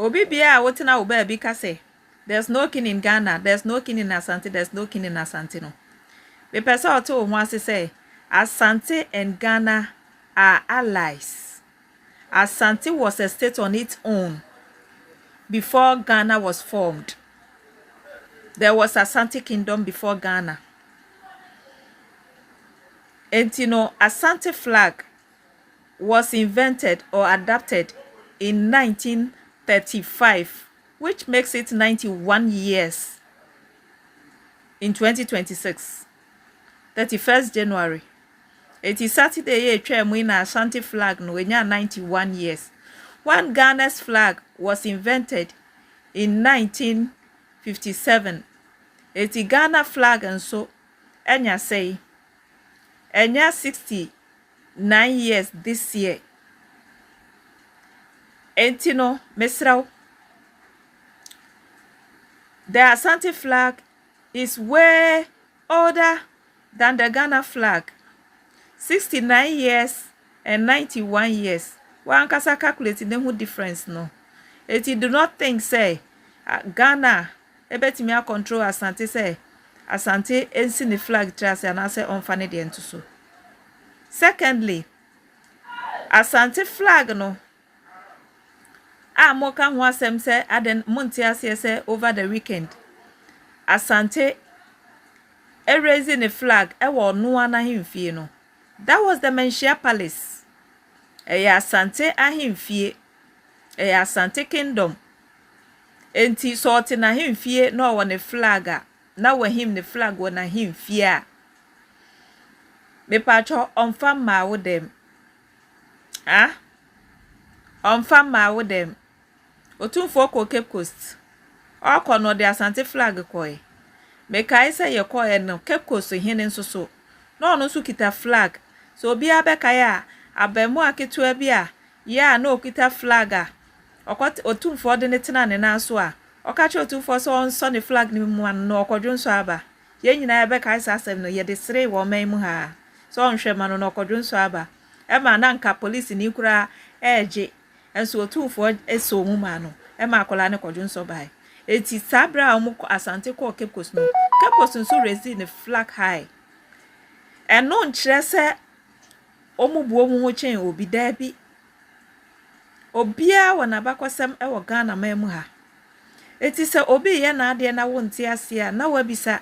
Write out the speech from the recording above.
Obi biara a wotena wo baabi ka sɛ, "There's no king in Ghana, there's no king in Asante, there's no king in Asante" no, mepɛ sɛ ɔte wo ho ase sɛ Asante and Ghana are allies. Asante was a state on its own before Ghana was formed. There was Asante Kingdom before Ghana. Enti no, Asante flag was invented or adapted in 1935, which makes it 91 years in 2026, 31st January. Eti Saturday yɛ etwa mu yi na Ashanti flag no enya 91 years. When Ghana's flag was invented in 1957, eti Ghana flag nso enya sɛyi, ɛnya 69 years this year. Enti no, mesrɛ, the Asante flag is way older than the Ghana flag. 69 years and 91 years. Wankasa calculate ne ho difference no. Eti do not think sɛ Ghana ebetumi acontrol Asante sɛ Asante nsi ne flag tiri ase anaasɛ ɔmfa ne deɛ nto so. Secondly, Asante flag no a moka ho asɛm sɛ adan monte aseɛ sɛ over the weekend Asante erase ne flag ɛwɔ ɔno n'ahemfie no, that was the Manhyia Palace. Ɛyɛ Asante ahemfie, ɛyɛ Asante Kingdom. Enti sɛ ɔte n'ahemfie na ɔwɔ ne flag a, na wahim ne flag wɔ n'ahemfie a, mepatwɔ, ɔmfa mmaa wo dɛm ah, ɔmfa mmaa wo dɛm. Otumfoɔ kɔ Cape Coast, ɔkɔ no, ɔde Asante flag kɔɛ. Mekae sɛ yɛkɔɛ no, Cape Coast hene nso so na ɔno nso kita flag. So obiara bɛkae a, abaamua ketewa bi a yɛ a na okita flag a ɔkɔ Otumfoɔ de ne tena ne nan so a, ɔka kyerɛ Otumfoɔ sɛ ɔnsɔ ne flag no mu ano na ɔkɔdwo nso aba. Yɛn nyinaa yɛbɛkae saa asɛm no. Yɛde seree wɔ ɔman mu ha sɛ ɔnhwɛ ma no na ɔkɔdwo nso aba, ɛma na nka polisi ni koraa ɛregye nso Otumfoɔ ɛsɔ mu ma no, ɛma akwadaa no kɔdwo nso bae. Eti saa bere a wɔn Asante kɔɔ Cape Coast no, Cape Coast nso raise ne flag high. Ɛno nkyerɛ sɛ wɔn bu wɔn ho kyɛn obi. Daabi, obiara wɔ n'abakɔsɛm wɔ Ghana man mu ha. Eti sɛ obi yɛ n'adeɛ na wonte aseɛ a, na wabisa.